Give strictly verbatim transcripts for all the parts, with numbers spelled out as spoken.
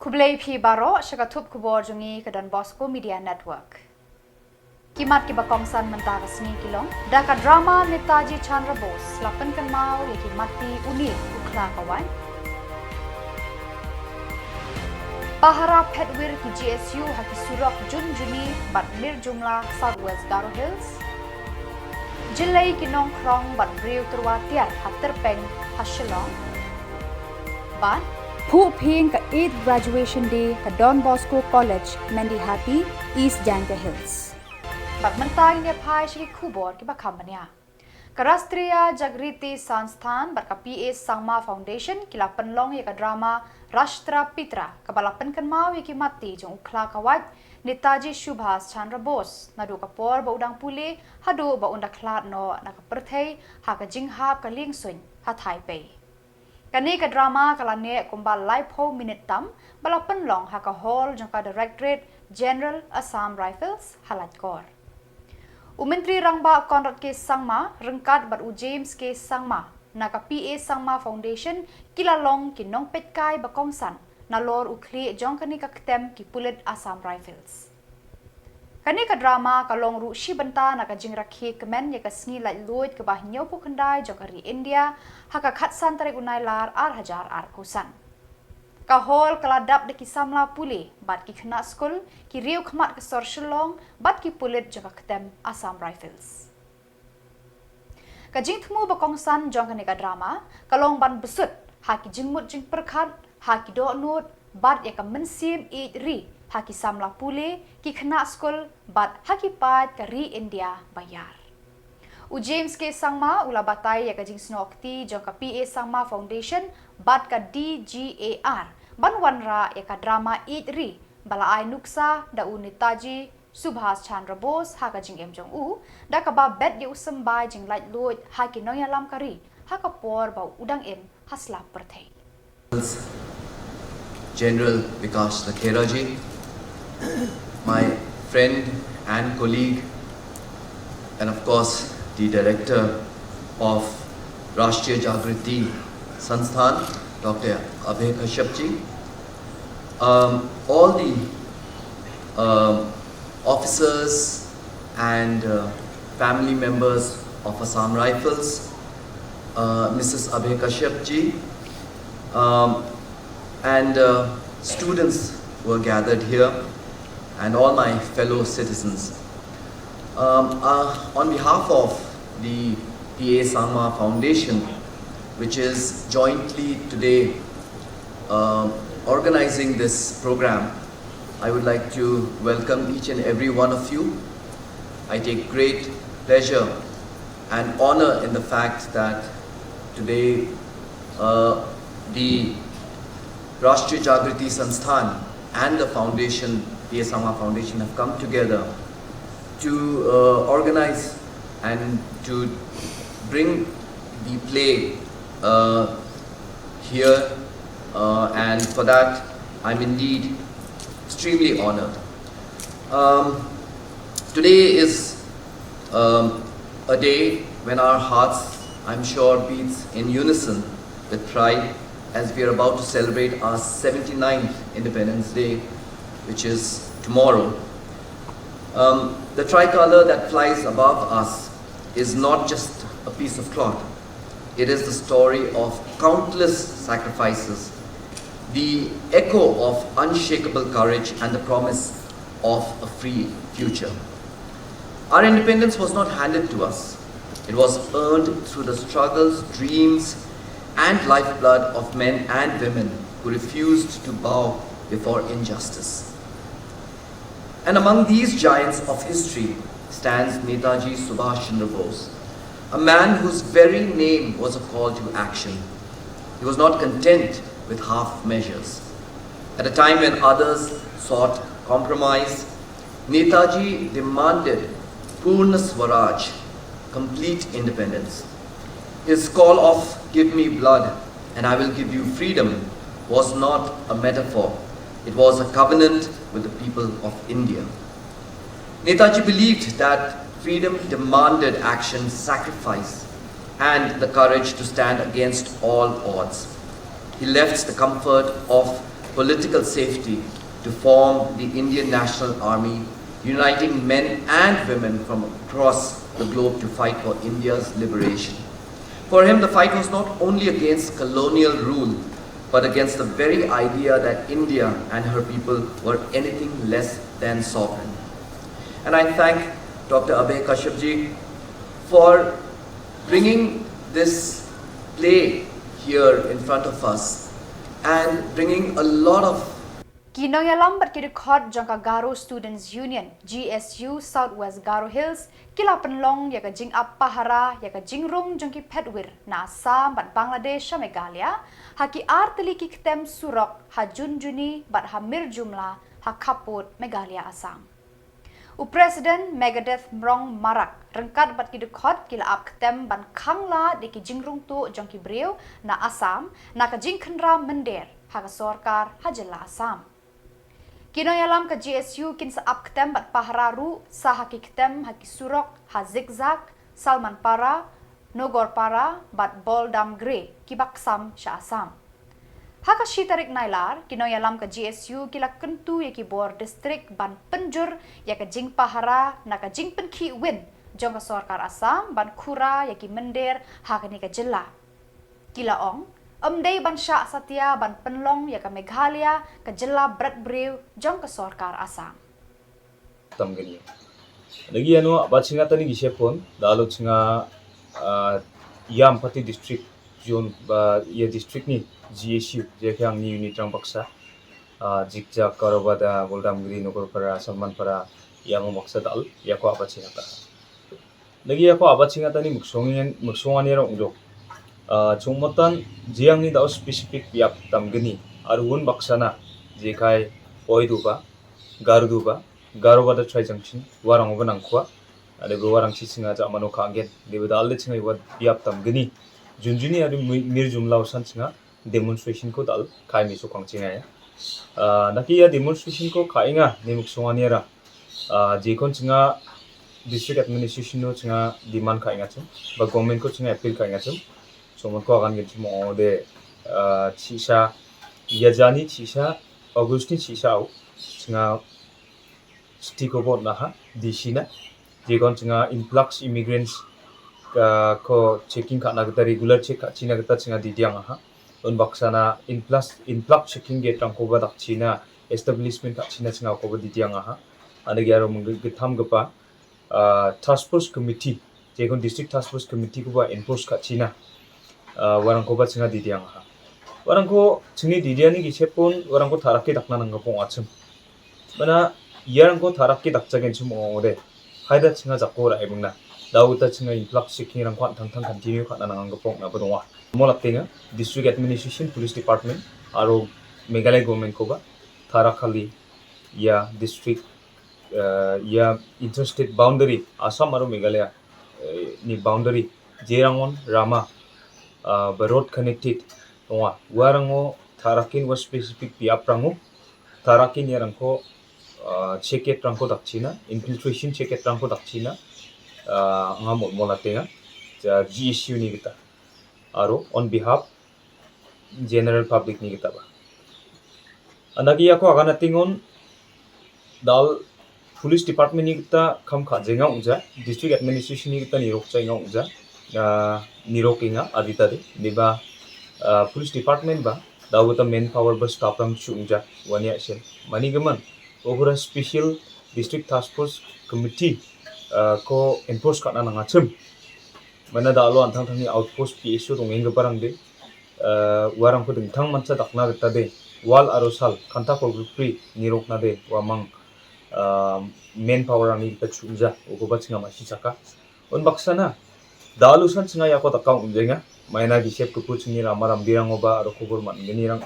Khublei phi baroh sha ka thup khubor jong ngi ka Don Bosco Media Network. Ki mat kiba kongsan mynta ka sngi ki long: da ka drama Netaji Chandra Bose la pynkynmaw ïa ki matti une u khla ka wait. Pahara phetwir ki G S U ha ki surok Jun Juni bad Mirjumla, South West Garo Hills. Jyllei ki nongkhrong bad briew tyrwa tiar ha tyrpeng ha Shillong. Bad phuh phieng ka eighth graduation day ka Don Bosco College, Mendihathy, East Jaintia Hills. Bad mynta ngin ïa phai sha ki khubor kiba kham bniah. Ka Rashtriya Jagriti Sansthan bad ka P A Sangma Foundation ki la pynlong ïa ka drama Rashtra Pitra, kaba la pynkynmaw ïa ki matti jong u khla ka wait Netaji Subhas Chandra Bose naduh ka por ba u dang pule haduh ba un da khlad noh na ka pyrthei ha ka jinghap ka liengsuiñ ha Taipei. Kane ka drama ka la neh kumba laiphew minit tam, ba la pynlong ha ka hall jong ka Directorate General Assam Rifles ha Laitkor. U Myntri Rangbah Conrad K Sangma ryngkat bad u James K Sangma na ka P A Sangma Foundation ki la long ki nongpeitkai ba kongsan nalor u khlieh jong kane ka ktem ki pulit Assam Rifles. Kane ka drama ka long ruh shi bynta na ka jingrakhe kmen ïa ka sngi laitluid kaba hynñiewphew khyndai jong ka ri India ha ka khatsan tarik u Nailar ar hajar arphew san. Ka hall ka la dap da ki samla pule bad ki khynnah skul, ki riew khmat ka sor Shillong bad ki pulit jong ka ktem Assam Rifles. Ka jingthmu ba kongsan jong kane ka drama ka long ban bsut ha ki jingmut jingpyrkhat, ha ki dohnud bad ïa ka mynsiem ïeit ri ha ki samla pule, ki khynnah skul bad ha ki paid ka ri India ba ïar. U James K Sangma u la batai ïa ka jingsnoh kti jong ka P A Sangma Foundation bad ka D G A R ban wanrah ïa ka drama ïeit ri ba la ai nuksa da u Netaji Subhas Chandra Bose ha ka jingim jong u, da kaba bet ïa u symbai jinglaitluid ha ki nongïalam ka ri ha ka por ba u dang im ha slap pyrthei. General Vikash Lakhera ji, my friend and colleague, and of course the director of Rashtriya Jagriti Sansthan, Doctor Abhay Kashyap ji, um, all the um, officers and uh, family members of Assam Rifles, uh, Missus Abhay Kashyap ji, um, and uh, students who are gathered here, and all my fellow citizens. Um, uh, on behalf of the P A Sangma Foundation, which is jointly today uh, organizing this program, I would like to welcome each and every one of you. I take great pleasure and honor in the fact that today uh, the Rashtriya Jagriti Sansthan and the foundation, P A Sangma Foundation, have come together to uh, organize and to bring the play uh, here, uh, and for that I'm indeed extremely honored. Um, today is um, a day when our hearts, I'm sure, beats in unison with pride as we are about to celebrate our seventy-ninth Independence Day, which is tomorrow. Um, the tricolor that flies above us is not just a piece of cloth. It is the story of countless sacrifices, the echo of unshakable courage, and the promise of a free future. Our independence was not handed to us. It was earned through the struggles, dreams, and lifeblood of men and women who refused to bow before injustice. And among these giants of history stands Netaji Subhash Chandra Bose, a man whose very name was a call to action. He was not content with half measures. At a time when others sought compromise, Netaji demanded Purna Swaraj, complete independence. His call of "Give me blood and I will give you freedom" was not a metaphor, it was a covenant with the people of India. Netaji believed that freedom demanded action, sacrifice, and the courage to stand against all odds. He left the comfort of political safety to form the Indian National Army, uniting men and women from across the globe to fight for India's liberation. For him, the fight was not only against colonial rule, but against the very idea that India and her people were anything less than sovereign. And I thank Doctor Abhay Kashyap ji for bringing this play here in front of us and bringing a lot of Ki nongïalam bad ki dkhot jong ka Garo Students Union, G S U, South West Garo Hills, ki la pynlong ïa ka jingap pahara ïa ka jingrung jong ki phetwir na Assam bad Bangladesh sha Meghalaya, ha ki artylli ki ktem surok ha Junjuni bad ha Mirjumla ha khappud Meghalaya Assam. U President Megadeth Mrong Marak ryngkat bad ki dkhot ki la ap ktem ban khang lad ïa ki jingrung tuh jong ki briew na Assam na ka jingkhynra mynder ha ka sorkar ha jylla Assam. Ki nongïalam ka G S U kin sa ap ktem bad pahara ruh sa ha ki ktem ha ki surok ha Zikzak, Salmanpara, Nogorpara bad Boldamgre kiba ksam sha Assam. Ha ka shi tarik Nailar, ki nongïalam ka G S U ki la kyntu ïa ki bor district ban pynjur ïa ka jingpahara na ka jingpynkhih win jong ka sorkar Assam ban khura ïa ki mynder ha kane ka jylla. Ki la ong, ym dei ban shah satia ban pynlong ïa ka Meghalaya ka jylla bret briew jong ka sorkar Assam. Tam kani. Lagi anu abat singa tani ki sepon, dalu singa ïam pati district, jon ba ïa district ni G S U, je kang ni unit rang baksa. Zikzak, Karobada, Boldamgre, Nogorpara, Salmanpara, ïam baksa dal, ïa ko abat singa ta. Lagi ïa ko abat singa tani muksong ïa muksong ani rong jok. Chungmotan jiang ni dau specific ïap tam kani. Arun baksana, je kai poi duba, garu duba, garu bada trai jangchin, warang uba nangkwa, ada be warang si singa jak mano ka anggen, de be dal de singa iwat ïap tam kani. Junjuni ada mir jumlau san singa demonstration ko dal kai mi sukang singa ya. Naki ya demonstration ko kai nga ni muksong ani ra. Jikon singa district administration no singa demand kai nga chum, ba government ko singa appeal kai nga chum. So mon ko akan gen chum o de chisha ya jani chisha August ni chisha au singa City ko bot na ha, di sina. Jikon singa influx immigrants ka ko checking ka na kita regular check ka china kita singa di diang ha. Un baksana influx influx checking gate rang ko ba dak china establishment ka china singa ko ba di diang ha. Ada gyaro mung githam gapa task force committee, jikon district task force committee ko ba enforce ka china. Warang ko ba singa di diang ha. Warang ko singi di diang ni ki sepon warang ko tharaki dak na nang kapong achum. Bana ïarang ko tharak ki dak chagen chum ong ong de. Haida singa jakora ebung na. Dau ta singa influx checking rang kwan thang thang continue kwan nang kapong na badongwa. Molak tinga district administration, police department aro Meghalaya government ko ba tharak kali ïa district ïa interstate boundary Assam aro Meghalaya ni boundary Jirangon Rama ba road connected. Wa warango tharakin wa specific piap rango tharakin ya rangko cheket rangko dakchina, infiltration cheket rangko dakchina. Nga mot mola tenga G S U ni kita aro on behalf general public ni kita ba. Anagi ako agana tingon dal police department ni kita kam ka jenga ungja, district administration ni kita nirok jenga ungja. Nirok inga adita de niba police department ba daw kita manpower ba staff rang chu ungja. Wani action mani gaman okura special district task force committee ko enforce kana nangachim. Mana da alo antang tang ni outpost P S O dong ing barang de. Warang ko ding tang mansa dakna kita de wal aro sal kanta ko group nirok na de wamang manpower ani kita chu ungja. Uko ba singa masi saka un baksana dalu san singa yako takang unjenga. Maina gisep kepu singi rama ram birang oba aro kubur man gini rang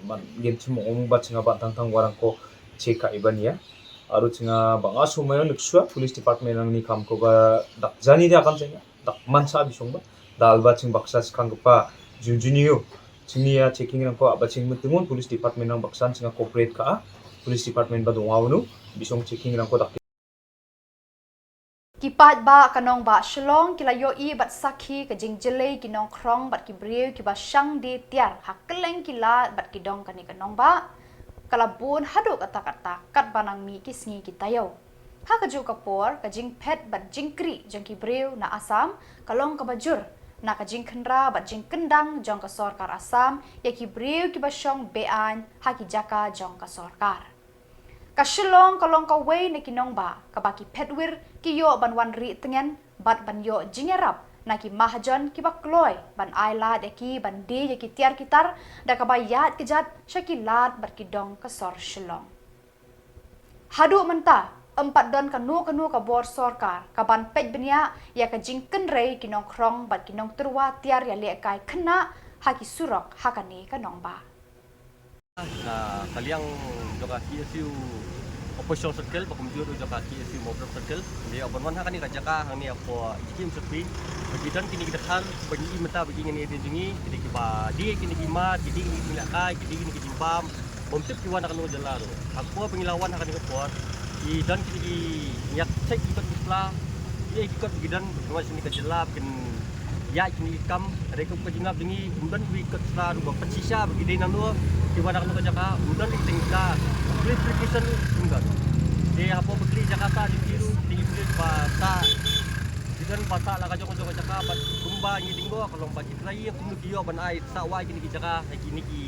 man gen chimo ong ba singa ban tang tang warang ko cheka ibania. Aro singa banga sumayo niksua police department rang ni kam ko ba dak jani dia kan singa dak mansa bisong ba dal ba sing baksa sikang kepa junjuniyo. Singi ya checking rang ko aba sing mentungun police department rang baksan singa cooperate ka police department ba dongwa unu bisong checking rang ko dak. Ki Paidbah ka nongbah Shillong ki la ïohi bad sakhi ka jingjyllei ki nongkhrong bad ki briew kiba shang die tiar ha kylleng ki lad bad ki dong kane ka nongbah. Ka la bun haduh katta katta katba nang mih ki sngi ki taïew. Ha kajuh ka por, ka jingphet bad jingkrieh jong ki briew na Assam ka long kaba jur na ka jingkhynra bad jingkyndang jong ka sorkar Assam ïa ki briew kiba shong be-aiñ ha ki jaka jong ka sorkar. Ka Shillong ka long kawei na ki nongbah kaba ki phetwir ki ïoh ban wan rieh tngen bad ban ïoh jingïarap na ki mahajon kiba kloi ban ai lad ïa ki ban die ïa ki tiar ki tar, da kaba ïaid kjat sha ki lad bad ki dong ka sor Shillong. Haduh mynta, ym pat don kano kano ka bor sorkar kaban peit bniah ïa ka jingkynrei ki nongkhrong bad ki nongtyrwa tiar ïalehkai khynnah ha ki surok ha kane ka nongbah. Na ka liang jong ka K S U Opposition Circle, ba kumjuh ruh jong ka K S U Mawprem Circle, ngi ïoh ban wan ha kane ka jaka hangne hapoh J K M Circle. Ba ki don kine ki dkhar ba ngi ïohi mynta ba ki ngin ïa die jong ngi, kine kiba die, kine ki mar, ki die, kine ki lehkai, ki die, kine ki jingbam. Bym tip ki wan na kano ka jylla ruh. Ha ka por ba ngi la wan ha kane ka por, ki don kine ki, ngi ïa check ki kot ki sla, ki ei ki kot ki don, ki wan sha kane ka jylla ba kin ïaid kine ki kam. Hynrei kum ka jingïap jong ngi, ym don kiwei ki kot ki sla ruh ba pynshisha ba ki dei nangno, ki wan na kano ka jaka, ym don ki teng sla. Clarification ruh ym don. Te hapoh ba kylli jaka sah jong ki ruh, ki dei ki briew ba sah, ki don ba sah la ka jong ka jong ka jaka, bad kumba ngi tyngoh ka long ba ki trai ïa kumno ki ïoh ban ai sah wai kine ki jaka ha kine ki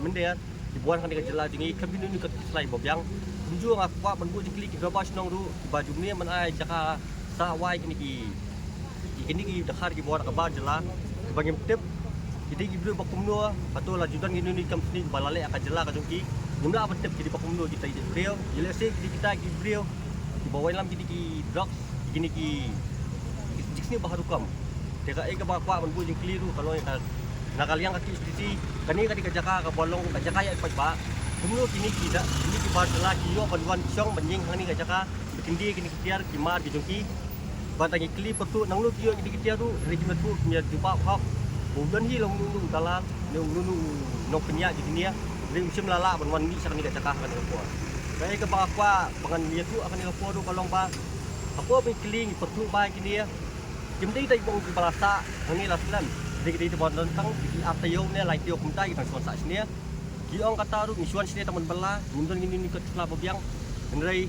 mynder kiba wan ha kane ka jylla jong ngi, khlem kino kino ki kot ki sla ba biang. Kumjuh nga kwah ban buh jingkylli ki dorbar shnong ruh, kiba ju mih ban ai jaka sah wai kine ki, ki kine ki dkhar kiba wan na ka bar jylla, kiba ngim tip ki dei ki briew ba kumno, hato la ju don kino kino ki kam sniew ba la leh ha ka jylla ka jong ki. Ngim lah ban tip ki dei ba kumno kita ki briew. Ïa lehse ki dei kita ki briew kiba wanlam kine ki drugs, kine ki, ki jingsniew ba ha rukom. Te kaei kaba kwah ban buh jingkylli ruh ka long ïa ka, na ka liang ka K H A D C, kane ka dei ka jaka kaba long ka jaka ïaid paidbah. Kumno kine ki da, kine ki bar jylla ki ïoh ban wan shong ban ïeng hangne ka jaka, ba kin die kine ki tiar ki mar ki jong ki. Bad tang ngi kylli pyrtuh nangno ki ïoh kine ki tiar ruh, hynrei kim ïathuh, kim ïa jubab hok ba u don hi la uno uno u dalal ne uno uno u nongpynïaid jong kine, hynrei um shym la lah ban wan mih sha kane ka jaka ha kane ka por. Kaei kaba kwah ba ngan ïathuh ha kane ka por ruh ka long ba, ha por ba ngi kylli ngi pyrtuh ba kine kim dei tang ba kiba la sah hangne la slem. Dei ki dei tang ba don tang ki ar taïew ne lai taïew kumta ki dang shu wan sah shane. Ki ong kata ruh ngi shu wan shane tang ban bylla, ngim don kino kino ki kot ki sla ba biang. Hynrei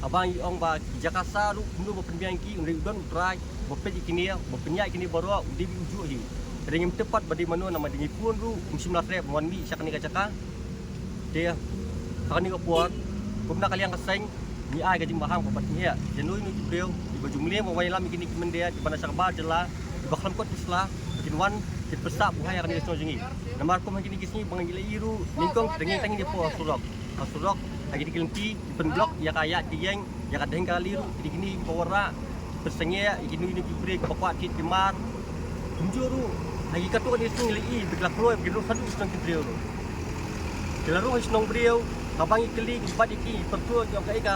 haba ngi ong ba ki jaka sah ruh kumno ba pynbiang ki, hynrei u don u trai ba peit ïa kine, ba pynïaid kine baroh, u dei ba u juh hi. Hynrei ngim tip pat ba dei mano, namar dei ngi pun ruh um shym la treh ban wan mih sha kane ka jaka. Te ha kane ka por, kum na ka liang ka seng, ngi ai ka jingbaham kaba tyngeh ïa kino kino ki briew kiba ju mlien ban wanlam ïa kine ki mynder kiba na sha ka bar jylla, kiba khlem kot ki sla, ba kin wan kin pynsah buhai ha kane ka shnong jong ngi. Namar kum ha kine ki sngi ba ngi la ïohi ruh nyngkong, tang ngi tang ngi hapoh surok, ha surok, ha kine ki lynti, ki pynblock ïa ka ïaid ka ïeng, ïa ka dheng kali ruh, kine kine kiba wanrah, ki pynsangeh ïa kino kino ki briew kiba kwah thied ki mar. Kumjuh ruh ha ki katto katne shnong ngi la ïohi ba ki la kloi ba ki rung haduh shnong ki briew ruh. Ki la rung ha shnong briew, haba ngi kylli ki, bat ïa ki, pyrtuh ïa kaei ka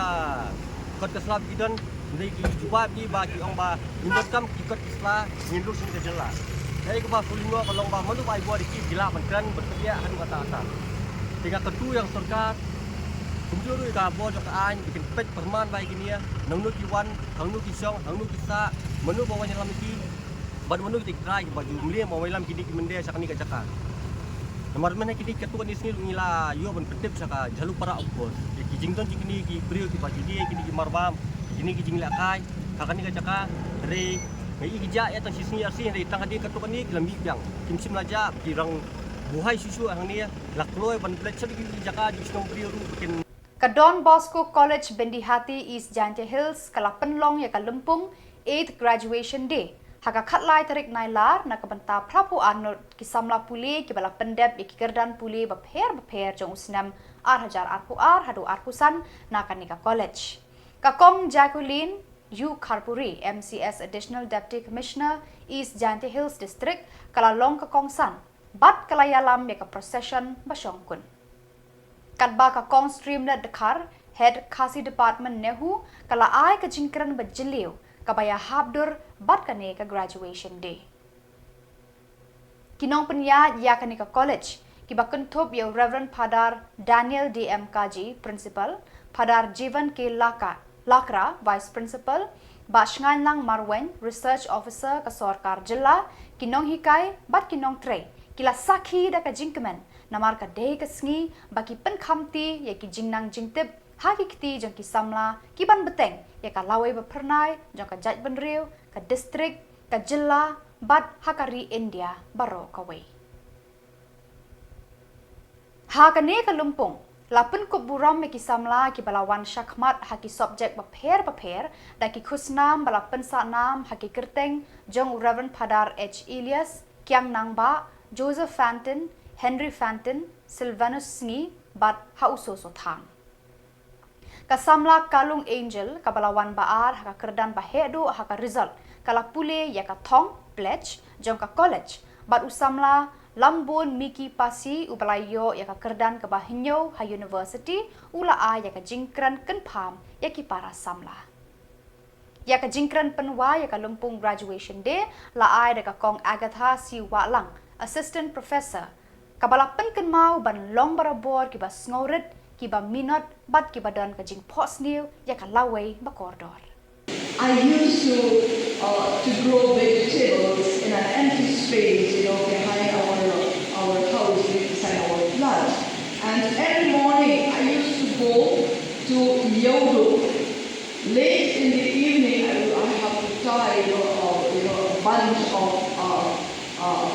kot ka sla ba ki don, hynrei ki jubab ïa ki ba ki ong ba ngim donkam ki kot ki sla, ngin rung sha kane ka jylla. Kaei kaba shu lyngngoh ka long ba mano ba ai bor ïa ki, ki lah ban kren ban pynïaid haduh katta katta. Te nga kyntu ïa ka sorkar, kumjuh ruh ïa ka bor jong ka aiñ, ba kin peit pyrman bha ïa kine, nangno ki wan, hangno ki shong, hangno ki sah, mano ba wanlam ïa ki, bad mano kita ki trai kiba ju mlien ban wanlam kine ki mynder sha kane ka jaka. Namar mynta kine ki katto katne sngi ruh ngi la ïoh ban pyntip sha ka Jhalupara outpost ïa ki jingdon jong kine ki briew kiba ju die ïa kine ki marbam, kine ki jinglehkai ha kane ka jaka. Hynrei nga ïohi ki jah ïa tang shi sngi ar sngi, hynrei tang hadien katto katne ki la mih biang, kim shym la jah, ki rung buhai shuh shuh hangne. La kloi ban bret sha ki jaka jong shnong briew ruh ba kin. Ka Don Bosco College Byndihati, East Jaintia Hills ka la pynlong ïa ka lympung eighth Graduation Day ha ka khatlai tarik Nailar na ka bynta phra phew ar ngut ki samla pule kiba la pyndep ïa ki kyrdan pule bapher bapher jong u snem ar hajar arphew ar haduh arphew san na kane ka college. Ka Kong Jacqueline U Kharpuri, M C S, Additional Deputy Commissioner, East Jaintia Hills District, ka la long ka kongsan bad ka la ïalam ïa ka procession ba shongkun. Katba ka Kong Streamlet Dkhar, Head Khasi Department, NEHU, ka la ai ka jingkren ba jylliew kaba ïahap dur bad kane ka Graduation Day. Ki nongpynïaid ïa kane ka college kiba kynthup ïa u Reverend Father Daniel D M Kaji, Principal, Father Jivan K Laka-, Lakra, Vice Principal, Bah Shngainlang Marwein, Research Officer ka Sorkar Jylla, ki nonghikai bad ki nongtrei ki la sakhi da ka jingkmen namar ka dei ka sngi ba ki pynkhamti ïa ki jingnang jingtip ha ki kti jong ki samla ki ban bteng ïa ka lawei ba phyrnai jong ka jaitbynriew, ka district, ka jylla bad ha ka ri India baroh kawei. Ha kane ka lympung la pynkup burom ïa ki samla kiba la wan shakhmat ha ki subject bapher bapher da ki khusnam ba la pynsah nam ha ki kyrteng jong u Reverend Phadar H Elias, Kiang Nangbah, Joseph Fantin, Henry Fantin, Sylvanus Sngi bad ha u Soso Thang. Ka samla Kalung Angel kaba la wan ba ar ha ka kyrdan ba heh duh ha ka result ka la pule ïa ka thong pledge jong ka college bad u samla Lambun Miki Pasi uba la ïoh ïa ka kyrdan kaba hynñiew ha university u la ai ïa ka jingkren kynpham ïa ki para samla. Ïa ka jingkren pynwai ïa ka lympung graduation day la ai da ka Kong Agatha C Wahlang, Assistant Professor, kaba la pynkynmaw ban long barabor kiba sngewrit, kiba minot bad kiba don ka jingphohsniew ïa ka lawei ba kordor. I used to uh, to grow vegetables in an empty space, you know, behind our our house, beside our flat. And every morning I used to go to Yodo. Late in the evening, I, I have to tie, you know, uh, you know, a bunch of uh, uh,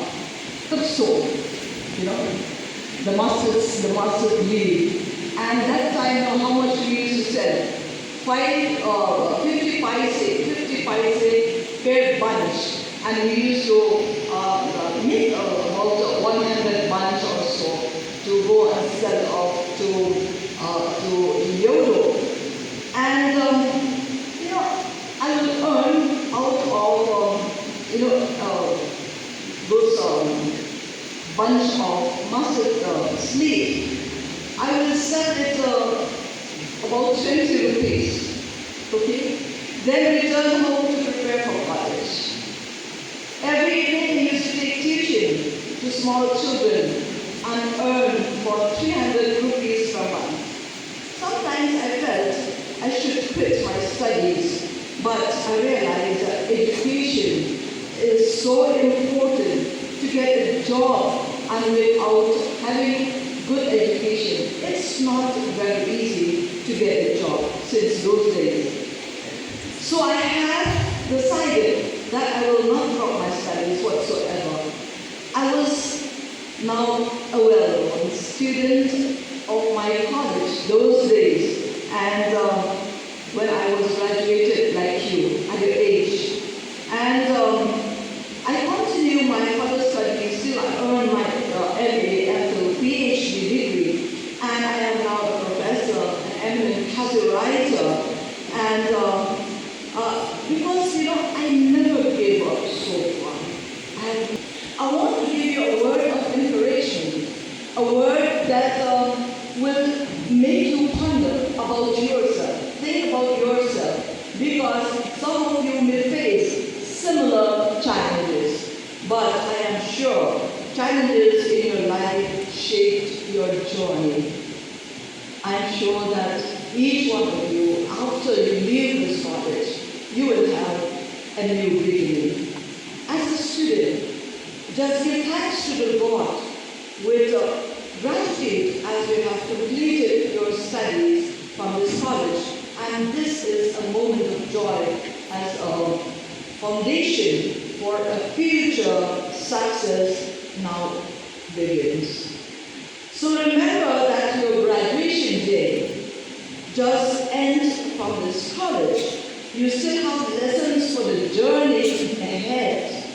tukso, you know, the mustard, the mustard leaf. And that time, you know, how much we used to sell? Five, uh, fifty paise, fifty paise per bunch. And we used to uh, uh, make uh, about one hundred bunch or so to go and sell off to uh, to Yodo. And um, you know, I will earn out of um, you know uh, those um, bunch of mustard uh, seed. I will sell it uh, about twenty rupees. Okay? Then return home to prepare for college. Every evening he used to take tuition to small children and earn for three hundred rupees per month. Sometimes I felt I should quit my studies, but I realized that education is so important to get a job, and without having good education, it's not very easy to get a job since those days. So I have decided that I will not drop my studies whatsoever. I was now a well-known student of my college those days, and uh, when I was graduated like you at your age. And um, I continue my further studies till I earn my uh, M A, M Phil, P H D degree, and I am now a professor, an eminent Khasi writer, and uh, uh, because you know I never gave up so far. And I want to give you a word of encouragement, a word that um, will make you ponder about yourself, think about yourself, because some of you may face similar challenges. But I am sure challenges in your life shaped your journey. I'm sure that each one of you, after you leave this college, you will have a new beginning. As a student, just give thanks to the Lord with uh, gratitude as you have completed your studies from this college. And this is a moment of joy as a foundation for a future success now begins. So remember that your graduation day just ends from this college. You still have lessons for the journey ahead.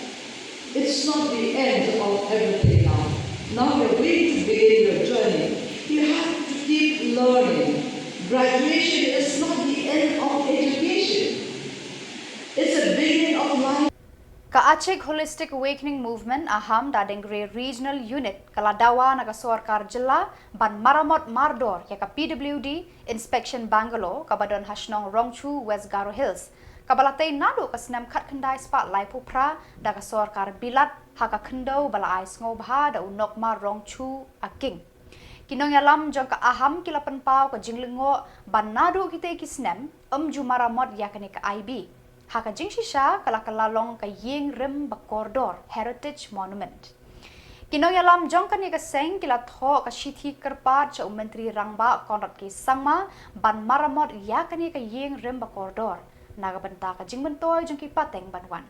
It's not the end of everything now. Now you're going to begin your journey. You have to keep learning. Graduation is not the end of education. It's a beginning of life. Ka Achik Holistic Awakening Movement, AHAM, da Dengre Regional Unit ka la dawa na ka sorkar jylla ban maramot mardor ïa ka P W D Inspection Bungalow kaba don ha shnong Rongchu, West Garo Hills, kaba la tei naduh ka snem khatkhyndai spah laiphew phra da ka sorkar Bilat ha ka khyndew ba la ai sngewbha da u Nokmar Rongchu Aking. Ki nongïalam jong ka AHAM ki la pynpaw ka jinglyngngoh ba naduh kitei ki snem ym ju maramot ïa kane ka I B. Ha ka jingshisha ka la kylla long ka ïing rim ba kordor, Heritage Monument. Ki nongïalam jong kane ka seng ki la thoh ka shithi kyrpad sha u Myntri Rangbah Conrad K Sangma ban maramot ïa kane ka ïing rim ba kordor na ka bynta ka jingmyntoi jong ki pateng ban wan.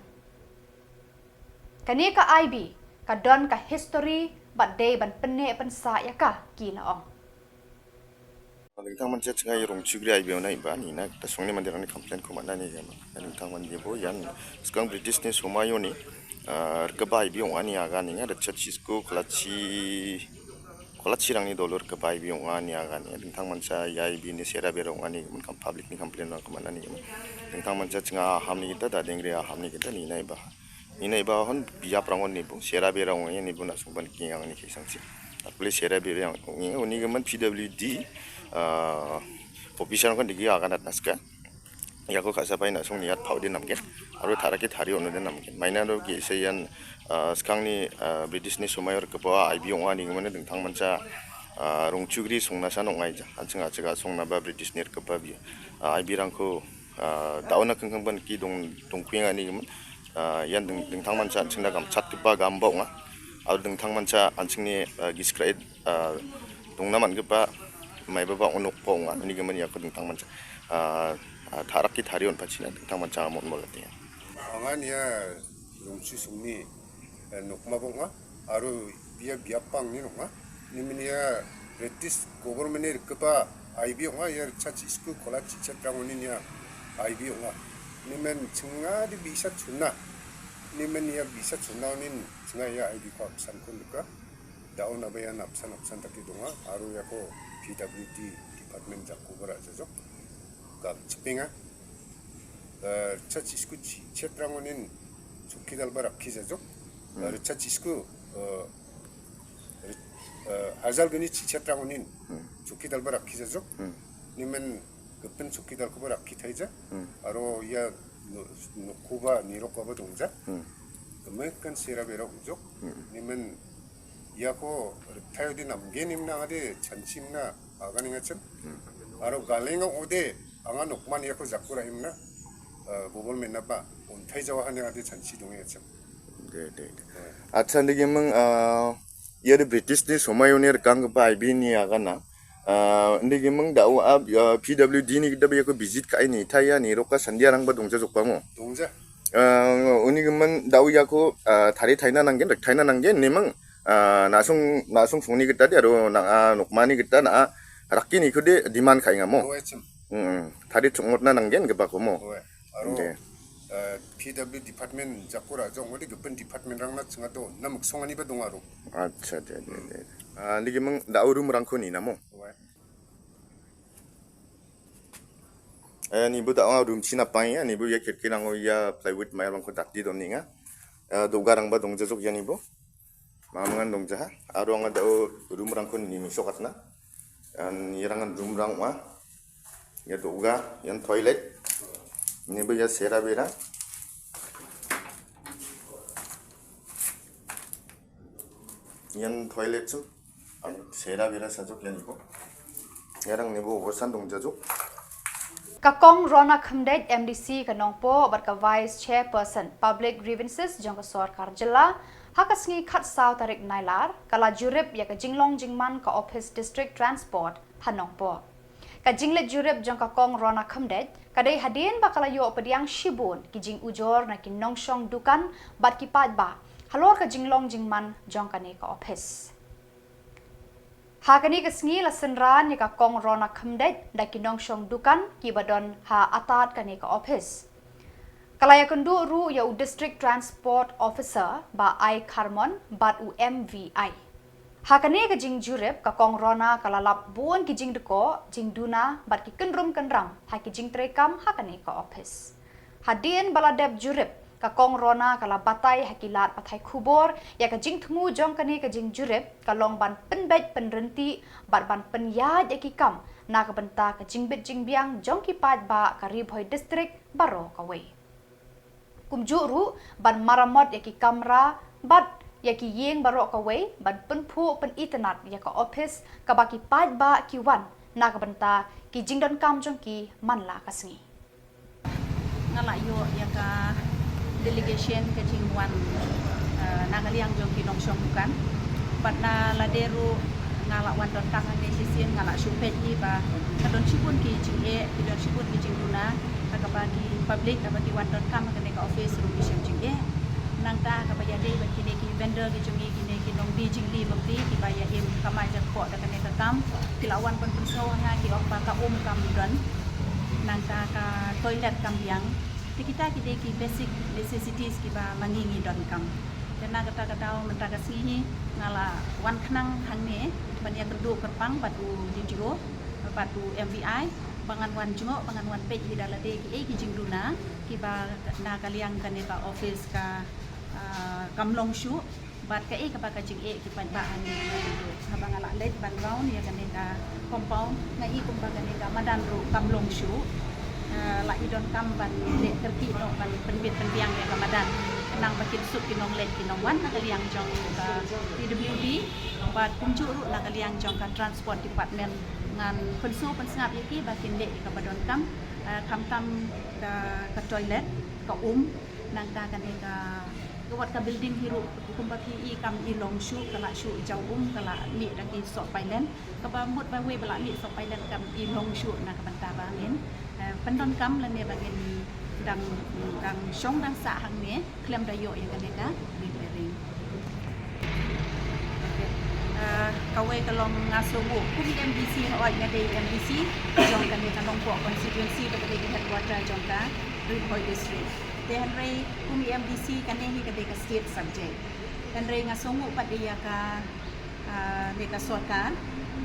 Kane ka I B ka don ka history bad dei ban pynneh pynsah ïa ka, ki la ong. Lyngtang man cha chnga ïa rong chukri I B ong na iba ni na ta song ni man dei rang ni complain ko man na ni ga ma. Lyngtang man ye bo ïan skang British ni somai ïa ni, ah, rkaba I B ong ani aga ni nga da cha chi sko kala chi, kala chi rang ni dollar rkaba I B ong ani aga ni. Lyngtang man cha ïa I B ni sera be rong ani man kam public ni complain rang ko man na ni ga ma. Lyngtang man cha chnga ham ni kita da deng ria ham ni kita ni na iba. Ine iba hon biap rang on ni bu, sera be rang on ni bu na sung ban ki yang ni ki sang si. Akli sera be rang on ni, on ni gaman P W D, ah, officer kan digi akan dat naska. Ya ko kasa pai na sung niat pau din namken. Aru thara ki thari on din namken. Maina do ki se yan, ah, skang ni, ah, British ni somai or kebawa I B ong ni gaman ding thang mancha, ah, rong chugri sung na sanong ai ja. An chunga chega sung na ba British ni kebawa bi. Ah, I B rang ko, ah, dauna keng keng ban ki dong, dong kuing ani gaman. Ah, yan ding, ding thang man chan ching da gam chat kiba gam bok nga. Au ding thang man cha an ching ni, ah, gis kra it, ah, dong na man kiba mai ba ba unuk po nga. Ni gaman ya ko ding thang man cha. Ah, ah, tharak ki thari on pa china ding thang man cha mon mol ti. Angan ya rung chi sung ni, eh, nuk ma bok nga. Aru bia bia pang ni nuk nga. Ni men ya British government ni rikpa I B ong ya cha chi school kola chi cha trang ni ya I B ong. Ni men chinga di bisa chuna. Ni men ya bisa chuna ni chinga ya I B ko apsan kun ka. Daun abe ya napsan apsan taki donga. Aru ya ko P W D department jaku bara jajok. Gam chipinga. Eh, cha chi school chi cha trang ni chukidal bara ki jajok. Hmm. Eh, cha chi school, eh, eh, hazal gani chi cha trang ni Hmm. chukidal bara ki jajok. Hmm. Ni men gepin chukidal ko bara ki thai ja. Hmm. Aro ya no, no kuba ni rok ba dong ja. Hmm. Kemen kan sera bera ujok. Hmm. Ni men ya ko thai di nam ge ni mna ade chan chi mna aga ni ngachan. Hmm. Aro galenga ode anga nokman ya ko jakura imna. Eh, bobol men na ba un thai jawa han ya ade chan chi dong ya chan. De, de, de. Acha, ndigi meng, ah, ya de British ni somai unir kang ba I B ni aga na. Ah, ndigi meng da u ab, ah, P W D ni da ba ya ko visit ka ini thai ya ni roka sandia rang ba dong ja jok pa mo. Dong ja. Ah, uni gaman da u ya ko, ah, thari thai na nanggen, rek thai na nanggen, ni meng, ah, na sung, na sung sung ni kita di, aro na, ah, nukma ni kita na, ah, rakki ni ko de demand kai nga mo. Dong ya chem. Hmm, thari chungot na nanggen ke ba ko mo. Dong ya. Aro, Oke. Eh, P W department jakura jong wadi gepin department rang na chinga do nam song ani ba dong aro. Acha, de, de, de. Ah, lagi meng da room rang ko ni namo. Wai. Eh, ni bu da room china pai ya, ni bu ya kirki rang ya plywood mai rang ko dati don ni nga. Eh, doga rang ba dong jajok ya ni bu. Mamangan dong jaha, aro nga da room rang ko ni mi sokat na. An yirang room rang wa. Ya doga, yan toilet. Ni ba ya sera bera. Yan toilet su. An sera bera sajok yan ko. Yarang ni bo bosan dong jajok. Ka Kong Rona Khymdeit M D C ka Nongpoh bad ka Vice Chairperson Public Grievances jong ka sorkar jylla, ha ka sngi khatsaw tarik Nailar, ka la jurip ya ka jinglong jingman ka Office District Transport ha Nongpoh. Ka jingleit jurip jong ka Kong Rona Khymdeit, ka dei hadien ba ka la ïoh pdiang shibun ki jingujor na ki nongshong dukan bad ki paidbah, halor ka jinglong jingman jong kane ka office. Ha kane ka sngi la synran ya ka Kong Rona Khymdeit da ki nongshong dukan ki ba don ha atad kane ka office. Ka la ïakynduh ruh ya u District Transport Officer ba Ai Kharmon bad u M V I. Ha kane ka jingjurip ka Kong Rona ka la lap bun ki jingdeko, jingduna bad ki kynrum kynram ha ki jingtreikam ha kane ka office. Hadien ba la dep jurip, ka Kong Rona ka la batai ha ki lad pathai khubor, ya ka jingthmu jong kane ka jingjurip, ka long ban pynbeit pynrynti, bad ban pynïaid ya ki kam, na ka bynta ka jingbit jingbiang jong ki paidbah ka Ri Bhoi District baroh kawei. Kumjuh ruh, ban maramot ya ki kamra, bad ya ki ïing baroh kawei, ban pynphuh pynitynnad ya ka office, kaba ki paidbah ki wan, na ka bynta ki jingdonkam jong ki man la ka sngi. Nga la ïoh ïa ka delegation ka jingwan, eh, na ka liang jong ki nongshong dukan. Bad na lade ruh nga la wan donkam hangne shisien, nga la shu peit hi ba ka don shibun ki jingeh, ki don shibun ki jingduna, ha kaba ki public haba ki wan donkam ha kane ka office ruh ki shem jingeh. Nangta kaba ïadei bad kine ki vendor ki jong ngi, kine ki nongdie jingdie bapli kiba ïa im kamai jakpoh da kane ka kam, ki la wan ban pynsngew ha nga, ki ong ba ka um kam don, nangta ka toilet kam biang. Te kita ki dei ki basic necessities kiba ma ngi ngi donkam. Te na kata ka daw mynta ka sngi hi nga la wan khnang hangne ban ïakynduh kyrpang bad u D T O bad u M V I ba ngan wan jngoh, ba ngan wan peit hi da lade kiei ki jingduna kiba na ka liang kane ka office ka, ah, kam long shuh. Bad kaei kaba ka jingeh ki paidbah hangne. Haba nga la leit ban round ïa kane ka compound, nga i kumba kane ka madan ruh kam long shuh. Eh, la i donkam ban leh kyrkieh noh ban pynbit pynbiang ïa ka madan, nang ba kin suk ki nongleit ki nongwan na ka liang jong ka P W D bad kumjuh ruh na ka liang jong ka Transport Department. Ngan pynsngew pynsngap ïa ki ba kin leh ïa kaba donkam, eh, khamtam ka, ka toilet, ka um, nangta kane ka, ka wat ka building hi ruh, kumba phi i kam i long shuh, ka la shu jaw um, ka la mih da ki soh pailen. Kaba mut ba wei ba la mih soh pailen kam i long shuh, na ka bynta ba ngin, eh, pyndonkam lane ba ngin dang, dang shong dang sah hangne khlem da ïoh ïa kane ka repairing. Eh, kawei ka long nga sngewnguh kum i M D C, hooid nga dei M D C jong kane ka Nongpoh constituency kaba dei ka headquarter jong ka Ri Bhoi District. Te hynrei kum i M D C kane hi ka dei ka state subject. Hynrei nga sngewnguh pat ïa ka, ah, ne ka sorkar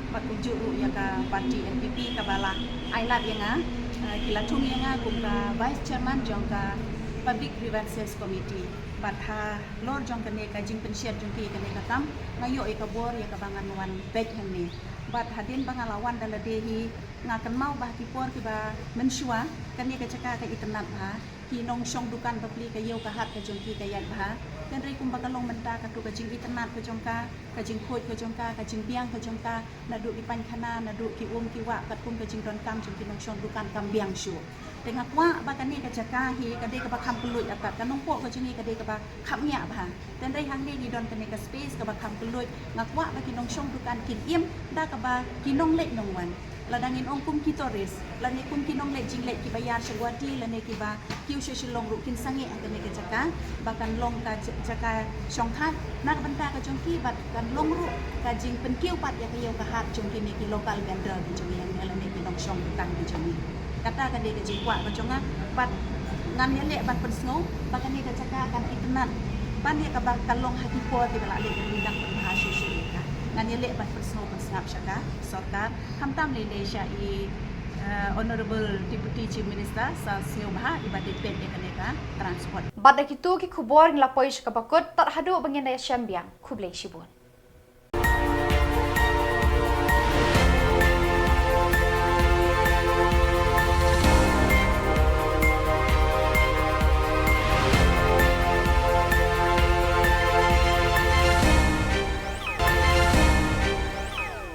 bad kumjuh ruh ïa ka party N P P kaba la ai lad ïa nga, ah, ki la thung ïa nga kum ka vice chairman jong ka Public Grievances Committee. Bad halor jong kane ka jingpynshet jong ki kane ka kam, nga ïoh ïa ka bor ïa kaba ngan wan peit hangne. Bad hadien ba nga la wan da lade hi, nga kynmaw ba ha ki por kiba mynshuwa kane ka jaka ka itynnad bha, ki nongshong dukan bapli ka ïew ka hat ka jong ki ka ïaid bha. Hynrei kumba ka long mynta, katto ka jingitynnad ka jong ka, ka jingkhuid ka jong ka, ka jingbiang ka jong ka, naduh ki painkhana, naduh ki um ki wah, katkum ka jingdonkam jong ki nongshong dukan kam biang shuh. Te nga kwah ba kane ka jaka hi ka dei kaba kham kylluid, artat ka Nongpoh ka jong ngi ka dei kaba khapngiah bha. Te hynrei hangne ngi don kane ka space kaba kham kylluid, nga kwah ba ki nongshong dukan kin im da kaba ki nongleit nongwan, lada ngin ong kum ki tourist lane kum ki nongleit jingleit kiba ïar sha Guwahati lane kiba kiew sha Shillong ruh kin sangeh ha kane ka jaka, ba kan long ka ja-, jaka shongkhat, na ka bynta ka jong ki bad kan long ruh ka jingpynkiew pat ïa ka ïew ka hat jong kine ki local vendor ki jong ngi lane ki nongshong dukan ki jong ngi. Kata ka dei ka jingkwah ka jong nga, bad ngan ïaleh ban pynsngew ba kane ka jaka kan itynnad ban ïa kaba ka long ha ki por kiba la leit, ngi dang pynbha shuh shuh ïa ka. Ngan ïaleh ban pynsngew pynsngap sha ka sorkar, khamtam lei lei sha i, eh, Honorable Deputy Chief Minister Sir Sniawbhalang, iba dei peit ïa kane ka transport. Bad da kito ki khubor ngi la poi sha kaba kut, tad haduh ba ngin ïashem biang, khublei shibun.